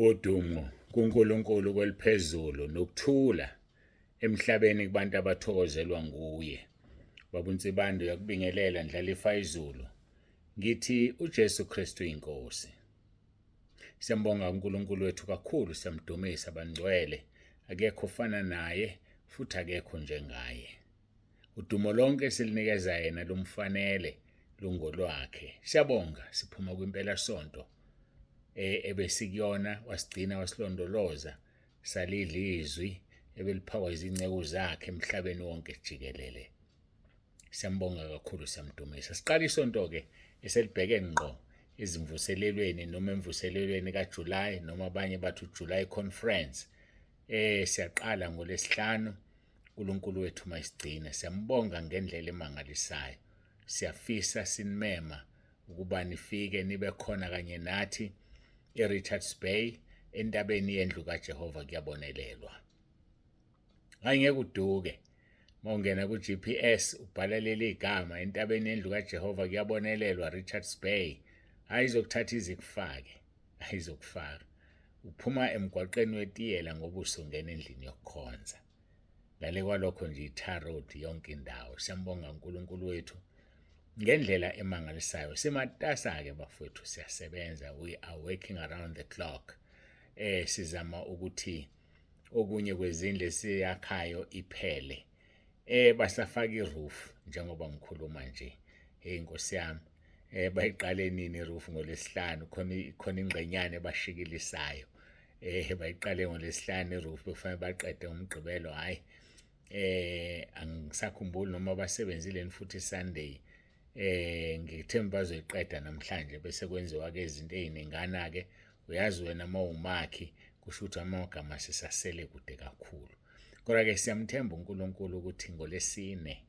Udumo kuNkulunkulu kweliphezulu nokuthula emhlabeni kubantu abathokozelwa nguye. Baba uNsibande uyakubingelela Ndlalifa izulu. Ngithi uJesu Kristu inkosi. Siyambonga uNkulunkulu wethu kakhulu, siyamdumisa bangcwele. Akekho ofana naye futhi akekho njengaye. Udumo lonke silinikeza yena lumfanele lungolwakhe. Siyabonga siphuma kwimpela sonto ebesikuyona wasigcina wasilondoloza salidla izwi ebeliphakwa izinceku zakhe emhlabeni wonke jikelele. Siyambonga kakhulu siyamdumisa. Siqala isonto-ke eselibheke ngqo ezimvuselelweni noma emvuselelweni kaJuly noma abanye bathi uJuly conference. Siyaqala ngolesihlanu. uNkulunkulu wethu mayisigcine. Siyambonga ngendlela emangalisayo. Siyafisa sinimema ukuba nifike nibe khona kanye nathi eRichards Bay entabeni yendlu kaJehova kuyabonelelwa. Hayi ngeke uduke. Mawungena ku-GPS ubhala leli gama entabeni yendlu kaJehova kuyabonelelwa Richards Bay. Hayi izokuthatha izikufake. Ayizokufaka. Uphuma emgwaqeni wetiyela ngoba usungena endlini yokukhonza. Ngale kwalokho nje i-tar road yonke indawo. Siyambonga uNkulunkulu wethu ngendlela emangalisayo. Simatasa-ke bafowethu siyasebenza. We are working around the clock. Sizama ukuthi okunye kwezindlu esiyakhayo iphele. Basafaka iroof njengoba ngikhuluma nje. Hey Nkosi yami. Bayiqale nini iroof ngolesihlanu khona khona ingxenyana ebashikilisayo. Bayiqale ngolesihlanu iroof bekufanele baqede ngomgqibelo hayi. Angisakhumbuli noma basebenzile futhi Sunday. Ngithemba bazoyiqeda namhlanje bese kwenziwa ke izinto eziningana ke uyazi wena mawumakhi kusho ukuthi amagama sisasele kude kakhulu. Kodwa ke siyamthemba uNkulunkulu ukuthi ngolesine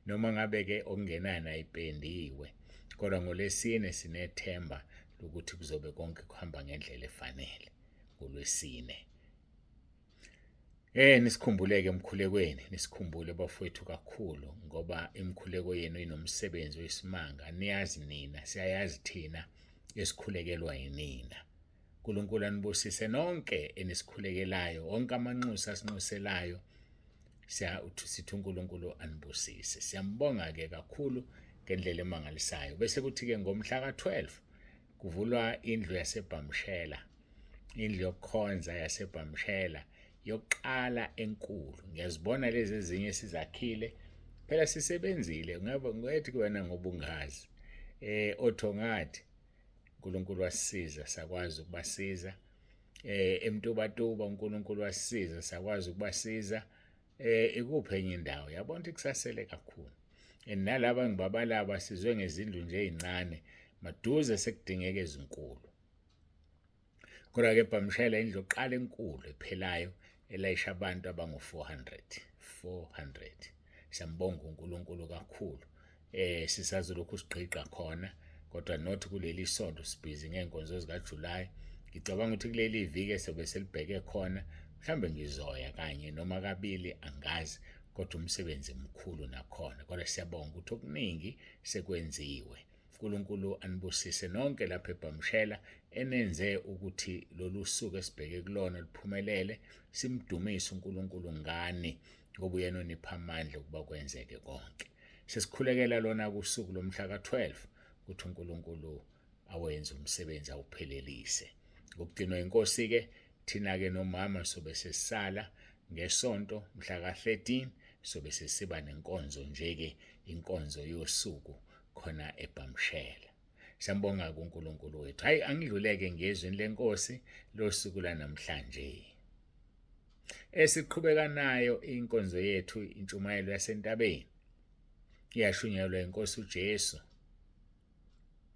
noma ngabe ke okungenani ayipendiwe kodwa ngolesine sinethemba lokuthi kuzobe konke kuhamba ngendlela efanele ngolwesine. Nisikhumbuleke emkhulekweni, nisikhumbule bafowethu kakhulu ngoba imikhuleko yenu inomsebenzi oyisimanga. Niyazi nina, siyayazi thina esikhulekelwa yinina. uNkulunkulu anibusise nonke enisikhulekelayo, wonke amanxusa asinxuselayo. Sithi uNkulunkulu anibusise. Siyambonga ke kakhulu ngendlela emangalisayo. Bese kuthi ke ngomhla ka-12 kuvulwa indlu yaseBhamshela. Indlu yokukhonza yaseBhamshela yokuqala enkulu. Ngiyazibona lezi ezinye sizakhile. Phela sisebenzile ngabe ngithi kuwena ngoba ungazi. Othongathi uNkulunkulu wasisiza sakwazi ukubasiza. eMtubatuba uNkulunkulu wasisiza sakwazi ukubasiza. Ikuphi enye indawo yabona ukuthi kusasele kakhulu. And nalaba ngibabalaba sizwe ngezindlu nje ezincane maduze sekudingeka ezinkulu. Kodwa ke Bhamshela indlu yokuqala enkulu ephelayo elayisha abantu abangu-400 400. Siyambonga uNkulunkulu kakhulu. Sisazolokhu sigqigqa khona kodwa not kuleli sonto sibhizi ngeenkonzo zikaJuly. Ngicabanga ukuthi kuleli viki sobe selibheke khona mhlambe ngizoya kanye noma kabili angazi kodwa umsebenzi mkhulu nakhona. Kodwa siyabonga ukuthi okuningi sekwenziwe. uNkulunkulu anibusise nonke lapha eBhamshela enenze ukuthi lolu suku esibheke kulona liphumelele. Simdumise uNkulunkulu ngani ngoba uyena onipha amandla ukuba kwenzeke konke. Sesikhulekela lona kusuku lomhla ka-12 ukuthi uNkulunkulu awenze umsebenzi awuphelelise. Ngokugcinwa inkosi ke thina ke nomama sobe sesisala ngesonto mhla ka-13 sobe sesiba nenkonzo nje ke inkonzo yosuku khona eBhamshela. Siyambonga kuNkulunkulu wethu. Hayi angidluleke ngezwini lenkosi losuku lanamhlanje. Esiqhubeka nayo inkonzo yethu intshumayelo yasentabeni iyashunyelwa inkosi uJesu.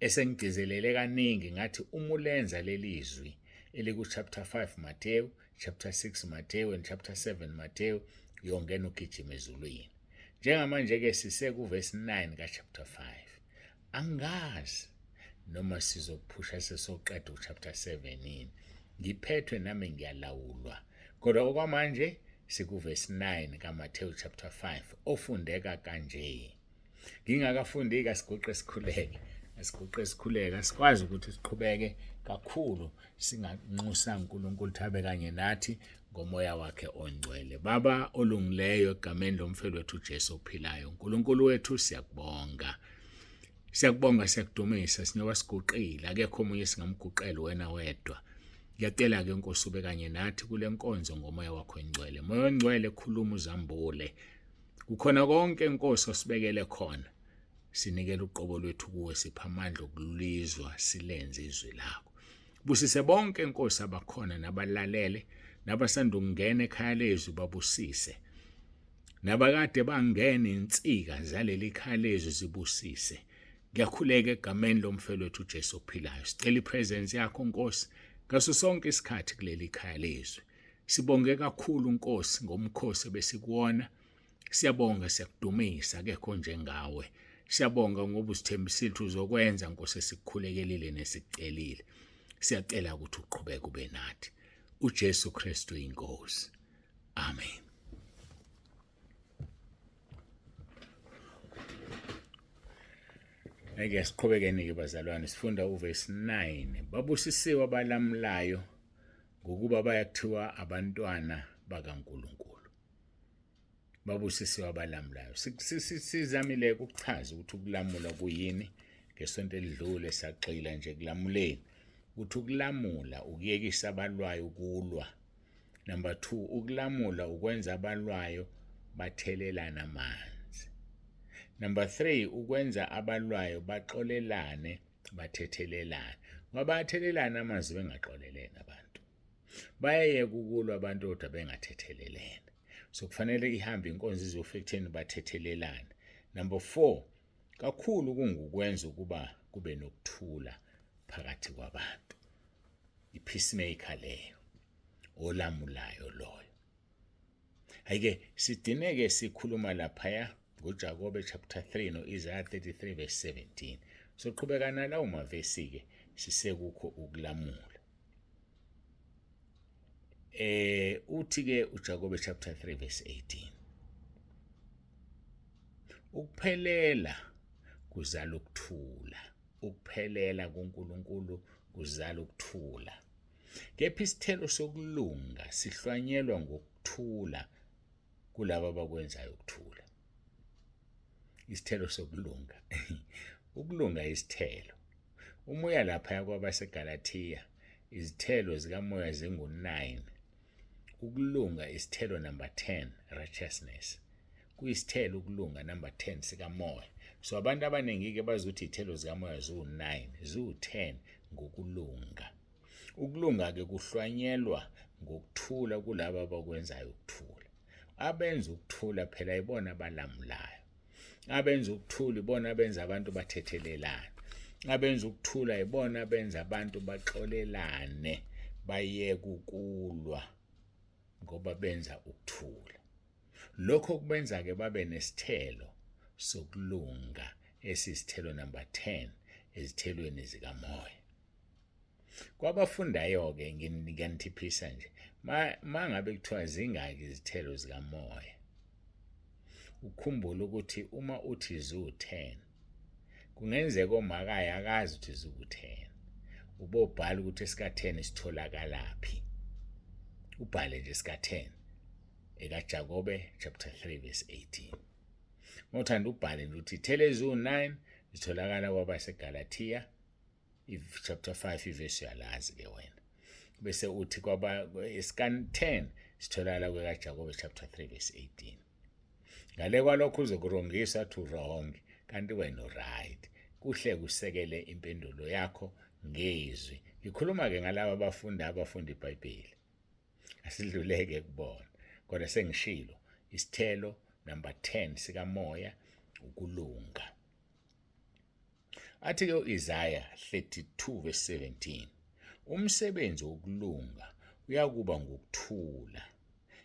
Esengigcizelele kaningi ngathi uma ulenza leli zwi eliku chapter 5 Matthew, chapter 6 Matthew and chapter 7 Matthew uyongena ugijima ezulwini. Njengamanje ke siseku verse 9 ka chapter 5. Angazi noma sizophusha sesoqeda uchapter 7 yini. Ngiphethwe nami ngiyalawulwa. Kodwa okwamanje siku verse 9 ka Matthew chapter 5 ofundeka kanje. Ngingakafundi kasiguqe sikhuleke. Asiguqe sikhuleka sikwazi ukuthi siqhubeke kakhulu singanxusa uNkulunkulu ukuthi abe kanye nathi ngomoya wakhe ongcwele. Baba olungileyo, egameni lomfelo wethu uJesu ophilayo, uNkulunkulu wethu, siyakubonga. Siyakubonga, siyakudumisa, sinyoba siguqile, akekho omunye singamguqela, wena wedwa. Ngiyacela ke Nkosi ube kanye nathi kule nkonzo ngomoya wakho ongcwele. Moya ongcwele, khuluma uzambule. Kukhona konke Nkosi osibekele khona. Sinikela uqobo lwethu kuwe, sipha amandla okulizwa silenze izwi lakho. Busise bonke Nkosi abakhona nabalalele nabasanda ukungena ekhaya lezwi, babusise. Nabakade bangena insika zaleli khaya lezwi, zibusise. Ngiyakhuleka egameni lomfelo wethu uJesu ophilayo. Sicela ipresence yakho Nkosi ngaso sonke isikhathi kuleli khaya lezwi. Sibonge kakhulu Nkosi ngomkhosi ebesikuwona. Siyabonga, siyakudumisa, akekho njengawe. Siyabonga ngoba usithembisile ukuthi uzokwenza Nkosi esikukhulekelile nesikucelile. Siyacela ukuthi uqhubeke ube nathi. uJesu Kristu inkosi. Amen. Ake siqhubekeni ke bazalwane, sifunda uverse 9. Babusisiwe abalamulayo ngokuba bayakuthiwa abantwana bakaNkuluNkulu. Babusisiwe abalamulayo. Sizamile ukuchaza ukuthi ukulamula kuyini ngesonto elidlule, sagxila nje kulamuleni ukuthi ukulamula ukuyekisa abalwayo ukulwa. Number 2, ukulamula ukwenza abalwayo bathelelana amanzi. Number 3, ukwenza abalwayo baxolelane, bathethelelane. Ngoba bayathelelana amanzi bengaxolelene abantu. Bayayeka ukulwa abantu kodwa bengathethelelene. So kufanele ihambe inkonzo izofika ekutheni bathethelelane. Number 4, kakhulu kungukwenza ukuba kube nokuthula phakathi kwabantu. I-peacemaker leyo, olamulayo loyo. Hayike sigcineke sikhuluma laphaya ngoJakobe chapter 3 no-Isaiah 33 verse 17. Soqhubeka nalawo mavesi ke sisekukho ukulamula. Uthi ke uJakobe chapter 3 verse 18. Ukuphelela kuzala ukuthula. Ukuphelela kuNkulunkulu kuzala ukuthula. Kepha isithelo sokulunga sihlwanyelwa ngokuthula kulabo abakwenzayo ukuthula. Isithelo sokulunga. Ukulunga isithelo. Umoya lapha kwabaseGalathiya, izithelo zikamoya zingu-9. Ukulunga isithelo number 10, righteousness. Kuyisithelo ukulunga number 10 sikamoya. So abantu abaningi ke bazi ukuthi izithelo zikamoya ziwu-9, ziwu-10 ngokulunga. Ukulunga ke kuhlwanyelwa ngokuthula kulabo abakwenzayo ukuthula. Abenza ukuthula phela ibona abalamulayo. Abenza ukuthula ibona abenza abantu bathethelelane. Abenza ukuthula ibona abenza abantu baxolelane, bayeke ukulwa ngoba benza ukuthula. Lokho kubenza ke babe nesithelo sokulunga esisithelo number 10 ezithelweni zikamoya. Kwabafundayo-ke ngiyanithiphisa nje, ma ngabe kuthiwa zingaki izithelo zikamoya, ukhumbule ukuthi uma uthi ziwu-10, kungenzeka omakayo akazi ukuthi ziwu-10. Ubobhala ukuthi esika-10 sitholakalaphi, ubhale nje esika-10 ekaJakobe chapter 3 verse 18. Ngothanda ubhale nje ukuthi ithelo eziwu-9 zitholakala kwabaseGalathiya chapter 5 ivesi, uyalazi ke wena. Bese uthi kwaba esika 10 sitholakala kwekaJakobe chapter 3 verse 18. Ngale kwalokho uzokurongisa athi wrong kanti wena right. Kuhle kusekele impendulo yakho ngezwi. Ngikhuluma ke ngalabo abafunda abafunda iBhayibheli. Asidluleke kubona. Kodwa sengishilo, isithelo number 10 sikamoya ukulunga. Athi ke uIsaya 32 verse 17, umsebenzi wokulunga uyakuba ngukuthula,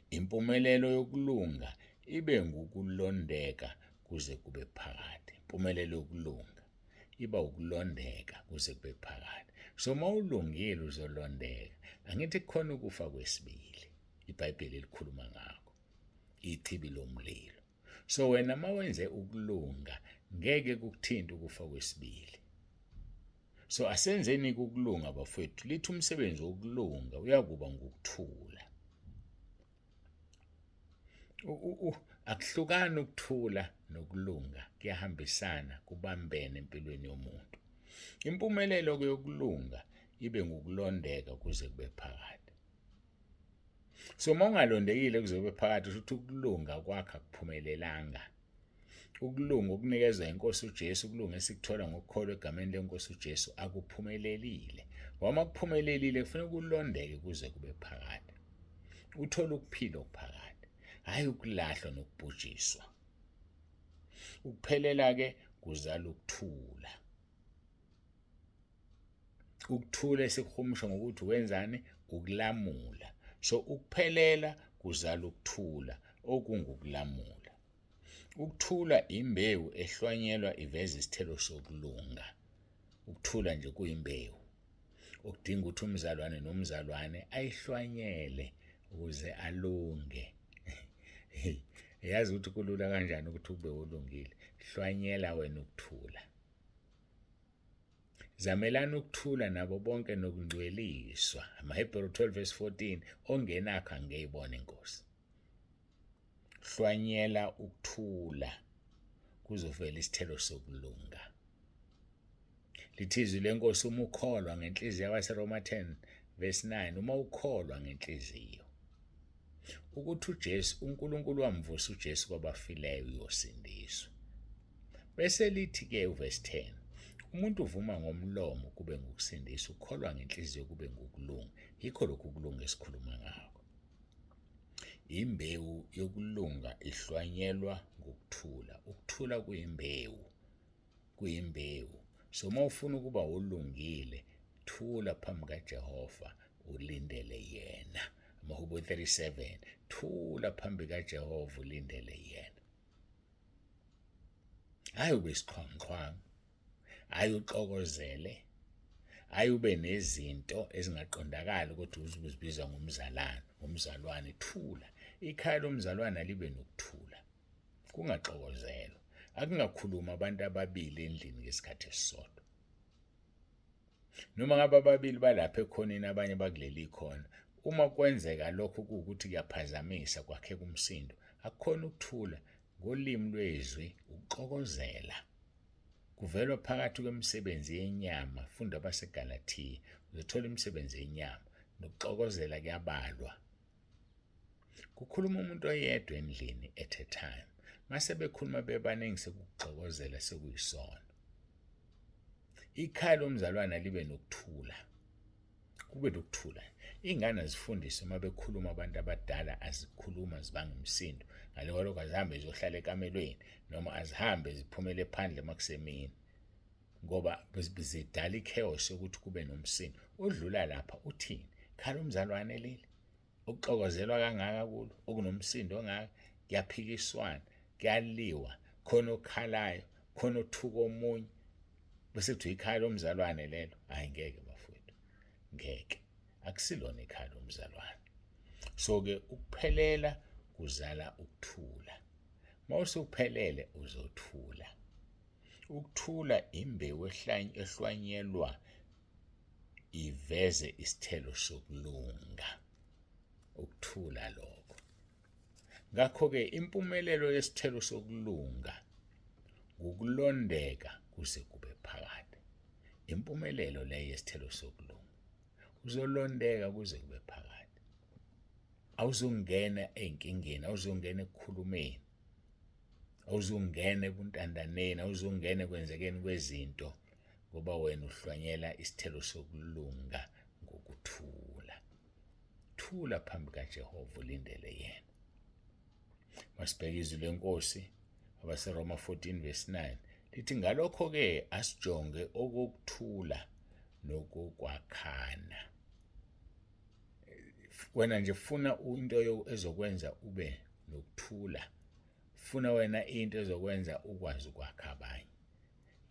impumelelo yokulunga ibe ngukulondeka kuze kube phakade. Impumelelo yokulunga iba ukulondeka kuze kube phakade. So mawulungile uzolondeka. Angithi kukhona ukufa kwesibili iBhayibheli elikhuluma ngakho, ichibi lomlilo. So wena mawenze ukulunga ngeke kukuthinte ukufa kwesibili. So asenzeni ukulunga bafowethu, lithi umsebenzi wokulunga uyakuba ngukuthula. Akuhlukani ukuthula nokulunga, kuyahambisana, kubambene empilweni yomuntu. Impumelelo yokulunga ibe ngukulondeka kuze kube phakade. So uma ungalondekile kuze kube phakade, kusho ukuthi ukulunga kwakho akuphumelelanga. Ukulunga okunikezwa inkosi uJesu, ukulunga esikuthola ngokukholwa egameni lenkosi uJesu, akuphumelelile. Ngoba uma kuphumelelile kufanele kulondeke kuze kube phakade, uthole ukuphila okuphakade, hhayi ukulahlwa nokubhujiswa. Ukuphelela-ke kuzala ukuthula. Ukuthula esikuhumusha ngokuthi wenzani? Ukulamula. So ukuphelela kuzala ukuthula okungukulamula. Ukuthula imbewu ehlwanyelwa iveza isithelo sokulunga. Ukuthula nje kuyimbewu okudinga ukuthi umzalwane nomzalwane ayihlwanyele ukuze alunge. Yazi ukuthi kulula kanjani ukuthi ube ulungile. Hlwanyela wena ukuthula. Zamelani ukuthula nabo bonke nokungcweliswa. AmaHebheru 12 verse 14, ongenakho angeyibona inkosi. Hlwanyela ukuthula kuzovela isithelo sokulunga. Lithi izwi lenkosi, uma ukholwa ngenhliziyo, abaseRoma 10 verse 9, uma ukholwa ngenhliziyo ukuthi uJesu, uNkulunkulu wamvusa uJesu kwabafileyo, uyosindiswa. Bese lithi-ke uvesi 10, umuntu uvuma ngomlomo kube ngukusindiswa, ukholwa ngenhliziyo kube ngukulunga. Yikho lokhu ukulunga esikhuluma ngakho. Imbewu yokulunga ihlwanyelwa ngokuthula. Ukuthula kuyimbewu, kuyimbewu. So uma ufuna ukuba ulungile, thula phambi kaJehova ulindele yena. Amahubo 37, thula phambi kaJehova ulindele yena. Hayi ube isiqhwanqhwangu, hayi uxokozele, hayi ube nezinto ezingaqondakali ukuthi uzibiza ngomzalwane, ngomzalwane. Thula. Ikhaya lomzalwane alibe nokuthula, kungaxokozelwa, akungakhuluma abantu ababili endlini ngesikhathi esisodwa. Noma ngabe ababili balapha ekhoneni, abanye bakuleli khona, uma kwenzeka lokho kuwukuthi kuyaphazamisa, kwakheka umsindo, akukhona ukuthula. Ngolimi lwezwi ukuxokozela kuvelwa phakathi kwemisebenzi yenyama. Funda abaseGalathiya, uzothola imisebenzi yenyama nokuxokozela kuyabalwa. Kukhuluma umuntu oyedwa endlini at a time, mase bekhuluma bebaningi sekuxokozela, sekuyisono. Ikhaya lomzalwane libe nokuthula, kube nokuthula. Iy'ngane azifundise uma bekhuluma abantu abadala, azikhuluma zibanga umsindo. Ngale kwalokho azihambe ziyohlala ekamelweni noma azihambe ziphumele phandle uma kusemini, ngoba zidala i-chaos yokuthi kube nomsindo. Odlula lapha uthini? Khaya lomzalwane leli okuxokozelwa kangaka kulo, okunomsindo ongaka, kuyaphikiswana, kuyaliwa, khona okhalayo, khona othuka omunye, bese kuthiwa ikhaya lomzalwane lelo. Hhayi, ngeke bafowethu, ngeke, akusilona ikhaya lomzalwane. So-ke ukuphelela kuzala ukuthula. Uma usuphelele uzothula. Ukuthula imbewu ehlwanyelwa iveze isithelo sokulunga, ukuthula lokho. Ngakho-ke impumelelo yesithelo sokulunga ngukulondeka kuze kube phakade. Impumelelo leyo yesithelo sokulunga, uzolondeka kuze kube phakade. Awuzungena ey'nkingeni, awuzungena ekukhulumeni, awuzungena ebuntandaneni, awuzungena ekwenzekeni kwezinto, ngoba wena uhlwanyela isithelo sokulunga ngokuthula. Thula phambi kaJehova ulindele yena. Masibheke izwi lenkosi abaseRoma 14 verse 9, lithi ngalokho-ke asijonge okokuthula nokokwakhana. Wena nje funa into ezokwenza ube nokuthula, funa wena into ezokwenza ukwazi ukwakha abanye.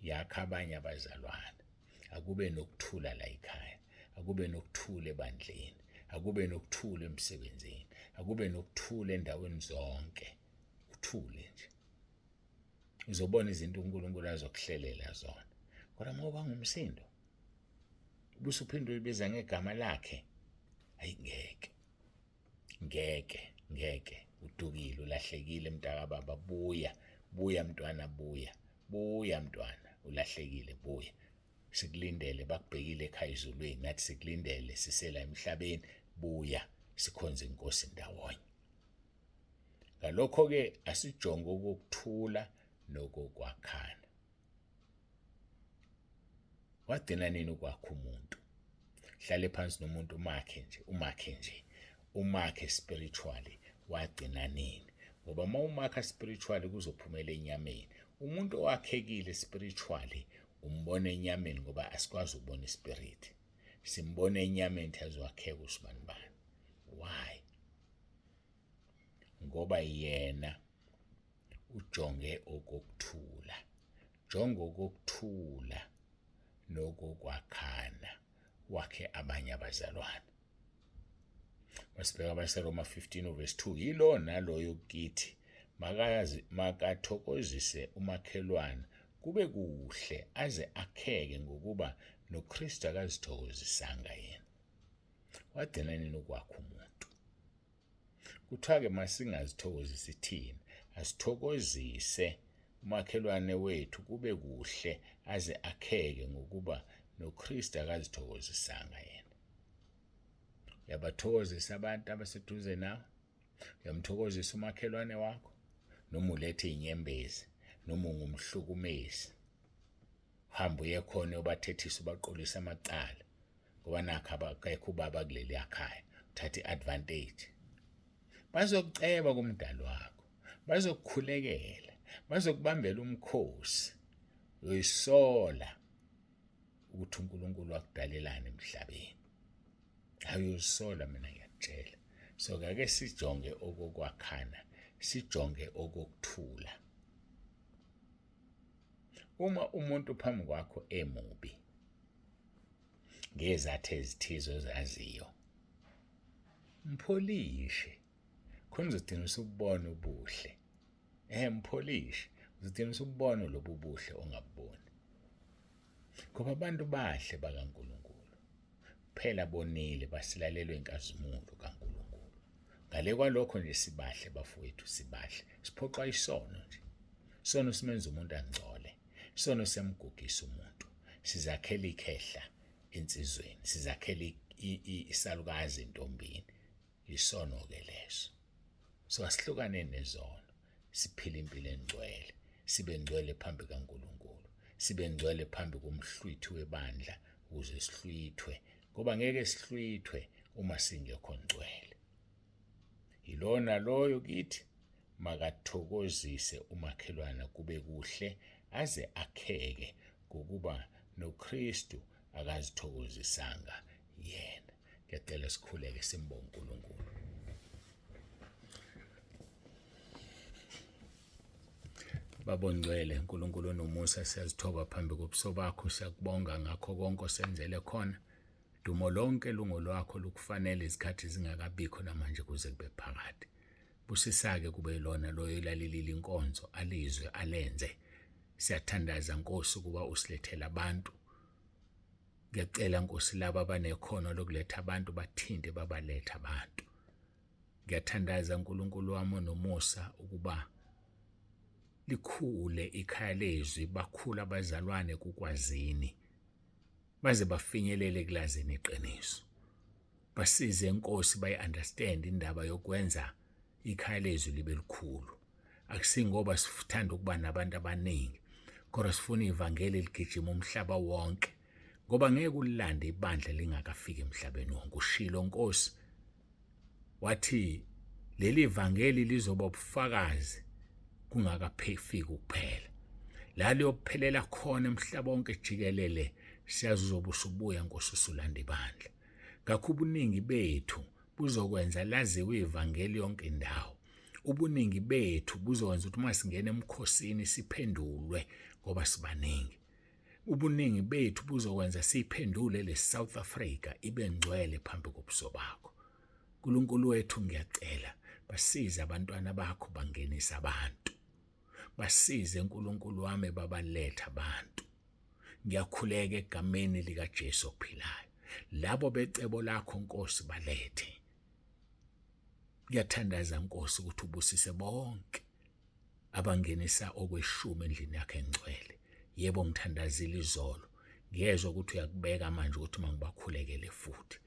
Yakha abanye abazalwane, akube nokuthula la ekhaya, akube nokuthula ebandleni, akube nokuthula emsebenzini, akube nokuthula endaweni zonke. Uthule nje, uzobona izinto uNkulunkulu azokuhlelela zona. Kodwa uma ubanga umsindo, Ubusuphinde uyibiza ngegama lakhe. Hayi ngeke. Ngeke, ngeke. Udukile, ulahlekile mntakababa, buya. Buya mntwana, buya. Buya mntwana, ulahlekile, buya. Sikulindele, bakubhekile ekhaya ezulwini, nathi sikulindele sisela emhlabeni, buya sikhonze inkosi ndawonye. Ngalokho-ke asijonge okokuthula nokokwakhana. Wagcina nini ukwakha umuntu? Hlale phansi nomuntu umakhe nje, umakhe nje, umakhe spiritually. Wagcina nini? Ngoba uma umakha spiritually kuzophumela enyameni. Umuntu owakhekile spiritually umbona enyameni ngoba asikwazi ukubona ispirit. Simbona enyameni ukuthi azowakheka usibanibani. Why? Ngoba yena ujonge okokuthula. Jonga okokuthula nokokwakhana wakhe abanye abazalwane. Masibheka abaseRoma 15 verse 2 yilo naloyo kithi makazi makathokozise umakhelwane kube kuhle aze akheke ngokuba noKristu akazithokozisanga yena. Wagcina nini ukwakha umuntu? Kuthiwa-ke masingazithokozisi thina, asithokozise umakhelwane wethu kube kuhle aze akheke ngokuba noKristu akazithokozisanga yena. Uyabathokozisa abantu abaseduze nawe, uyamthokozisa umakhelwane wakho, noma ulethe iy'nyembezi, noma ungumhlukumezi. Hamba uye khona uyobathethisa ubaqolise amacala ngoba nakho abakekho ubaba kuleli khaya, uthatha i-advantage. Bazokuceba kumdali wakho, bazokukhulekela, bazokubambela umkhosi. Uyoyisola ukuthi uNkulunkulu wakudalelani emhlabeni. Hayi uyozisola mina ngiyakutshela. So ake sijonge okokwakhana, sijonge okokuthula. Uma umuntu phambi kwakho emubi ngezathu ezithize ozaziyo, mpholishe khona uzogcina usubona ubuhle. Mpholishe uzogcina usubona lobu buhle ongabuboni. Ngoba abantu bahle bakaNkulunkulu phela bonile basilalelwe inkazimulo kaNkulunkulu. Ngale kwalokho nje sibahle bafowethu, sibahle. Siphoqwa isono nje. Isono simenza umuntu angcole. Isono siyamgugisa umuntu. Sizakhela ikhehla insizweni, sizakhela isalukazi entombini. Isono-ke leso. So asihlukane nezono, siphile impilo engcwele, sibe ngcwele phambi kaNkulunkulu, sibe ngcwele phambi komhlwithi webandla ukuze sihlwithwe, ngoba ngeke sihlwithwe uma singekho ngcwele. Yilona loyo kithi makathokozise umakhelwana kube kuhle aze akheke ngokuba noKristu akazithokozisanga yena. Ngiyacela sikhuleke simbonge uNkulunkulu. Baba ongcwele, uNkulunkulu onomusa, siyazithoba phambi kobuso bakho, siyakubonga ngakho konke osenzele khona. Dumo lonke lungolwakho lukufanele izikhathi zingakabikho namanje kuze kube phakade. Busisa-ke kube yilona loyo olalelile inkonzo alizwe alenze. Siyathandaza Nkosi ukuba usilethele abantu. Ngiyacela Nkosi laba abanekhono lokuletha abantu bathinte babalethe abantu. Ngiyathandaza uNkulunkulu wami onomusa ukuba likhule ikhaya lezwi, bakhule abazalwane kukwazini baze bafinyelele kulazini iqiniso. Basize Nkosi bayi-understand indaba yokwenza ikhaya lezwi libe likhulu. Akusingoba sithanda ukuba nabantu abaningi, kodwa sifuna ivangeli ligijima umhlaba wonke, ngoba ngeke ulilande ibandla lingakafiki emhlabeni wonke. Ushilo Nkosi wathi leli vangeli lizoba ubufakazi kungakaphefiki ukuphela. La liyophelela khona emhlaba wonke jikelele, siyazi uzobe usubuya Nkosi usulanda ibandla. Ngakho ubuningi bethu buzokwenza laziwe ivangeli yonke indawo. Ubuningi bethu buzokwenza ukuthi uma singena emkhosini siphendulwe ngoba sibaningi. Ubuningi bethu buzokwenza siyiphendule le South Africa ibe ngcwele phambi kobuso bakho. uNkulunkulu wethu ngiyacela basize abantwana bakho bangenise abantu. Basize uNkulunkulu wami babaletha abantu. Ngiyakhuleka egameni likaJesu ophilayo. Labo becebo lakho Nkosi balethe. Ngiyathandaza Nkosi ukuthi ubusise bonke abangenisa okweshumi endlini yakhe engcwele. Yebo ngithandazile izolo, ngiyezwa ukuthi uyakubeka manje ukuthi mangibakhulekele futhi.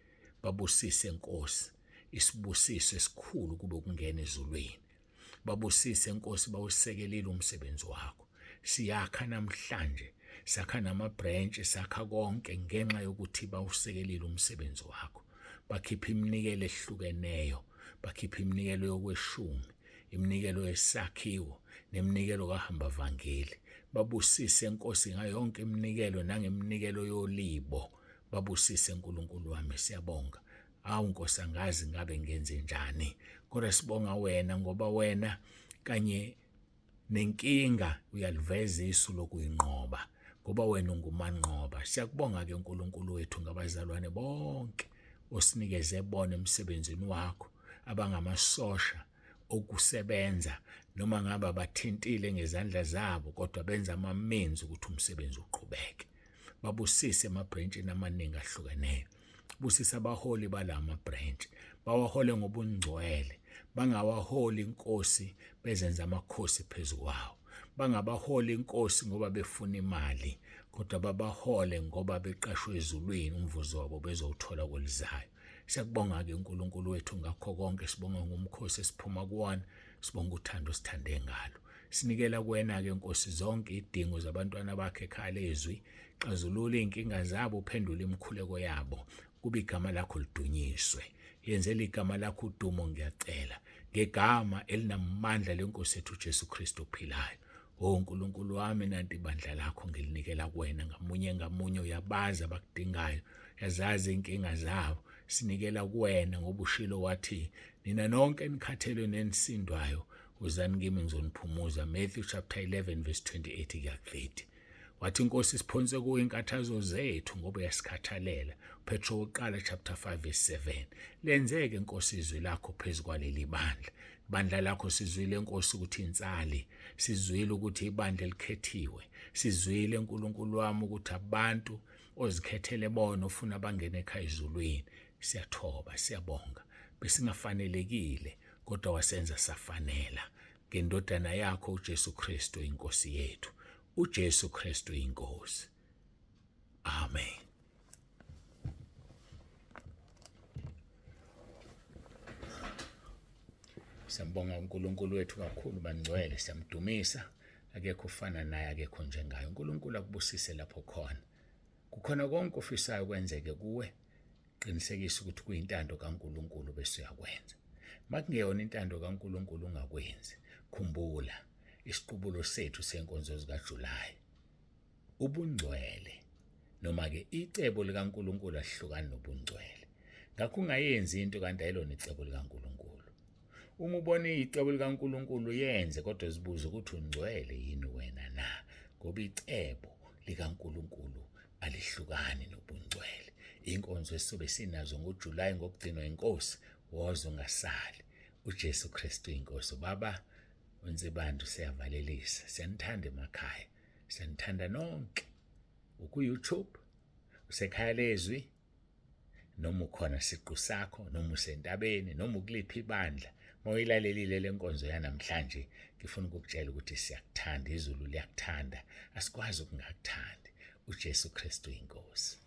Babusise Nkosi, isibusiso esikhulu kube ukungena ezulwini. Babusise Nkosi, bawusekelile umsebenzi wakho. Siyakha namhlanje, sakha nama-branch, sakha konke ngenxa yokuthi bawusekelile umsebenzi wakho. Bakhipha iminikelo ehlukeneyo, bakhipha iminikelo yokweshumi, iminikelo yesakhiwo neminikelo kahamba vangeli. Babusise Nkosi ngayo yonke iminikelo nangeminikelo yolibo. Babusise uNkulunkulu wami, siyabonga. Awu Nkosi, angazi ngabe ngenze njani, kodwa sibonga wena ngoba wena kanye nenkinga uyaliveza isu lokuyinqoba, ngoba wena ungumanqoba. Siyakubonga ke uNkulunkulu wethu ngabazalwane bonke osinikeze bona emsebenzini wakho, abangamasosha okusebenza noma ngabe abathintile ngezandla zabo, kodwa benza amamenzi ukuthi umsebenzi uqhubeke. Babusise emabhrentshini amaningi ahlukeneyo. Busisa abaholi balama branch, bawahole ngobungcwele, bangawaholi inkosi bezenza amakhosi phezu kwawo, bangabaholi inkosi ngoba befuna imali, kodwa babahole ngoba beqashwe ezulwini, umvuzo wabo bezowuthola kwelizayo. Siyakubonga-ke uNkulunkulu wethu ngakho konke, sibonga ngomkhosi esiphuma kuwona, sibonga uthando osithande ngalo. Sinikela kuwena-ke Nkosi zonke idingo zabantwana bakhe ekhaya lezwi, xazulula iy'nkinga zabo, uphendule imikhuleko yabo, kube igama lakho lidunyiswe. Yenzela igama lakho udumo ngiyacela, ngegama elinamandla lenkosi yethu uJesu Kristu ophilayo. O Nkulunkulu wami, nanti ibandla lakho ngilinikela kuwena, ngamunye ngamunye uyabazi abakudingayo, yazazi inkinga zabo. Sinikela kuwena ngoba ushilo wathi, nina nonke enikhathelwe nenisindwayo, uzani kimi ngizoniphumuza. Matthew chapter 11 verse 28 kuya 30. Wathi inkosi siphonse kuyo inkathazo zethu ngoba uyasikhathalela. Petro wokuqala chapter 5 verse 7. Lenzeke Nkosi izwi lakho phezu kwaleli bandla. Bandla lakho sizwile Nkosi ukuthi insali, sizwile ukuthi ibandla elikhethiwe, sizwile uNkulunkulu wami ukuthi abantu ozikhethele bona ofuna bangene ekhaya ezulwini. Siyathoba, siyabonga. Besingafanelekile kodwa wasenza safanela ngendodana yakho uJesu Kristu inkosi yethu. uJesu Kristu inkosi. Amen. Siyambonga uNkulunkulu wethu kakhulu bangcwele, siyamdumisa. Akekho ufana naye, akekho njengaye. uNkulunkulu akubusise lapho khona. Kukhona konke ofisayo kwenzeke kuwe, qinisekisa ukuthi kuyintando kaNkulunkulu bese uyakwenza. Makungeyona intando kaNkulunkulu ungakwenzi. Khumbula isiqubulo sethu senkonzo zikaJulayi. Ubungcwele noma ke icebo likaNkulunkulu alihlukani nobungcwele. Ngakho ungayenzi into kanti ayilona icebo likaNkulunkulu. Uma ubona icebo likaNkulunkulu yenze, kodwa zibuze ukuthi ungcwele yini wena na, ngoba icebo likaNkulunkulu alihlukani nobungcwele. Inkonzo esizobe sinazo ngoJulayi ngokugcinwa inkosi, woza ungasali. uJesu Kristu inkosi. Baba uNsibande siyavalelisa, siyanithanda emakhaya, siyanithanda nonke. Uku-YouTube, usekhaya lezwi, noma ukhona siqu sakho, noma usentabeni, noma ukuliphi ibandla, mawuyilalelile le nkonzo yanamhlanje, ngifuna ukukutshela ukuthi siyakuthanda, izulu liyakuthanda, asikwazi ukungakuthandi. uJesu Kristu inkosi.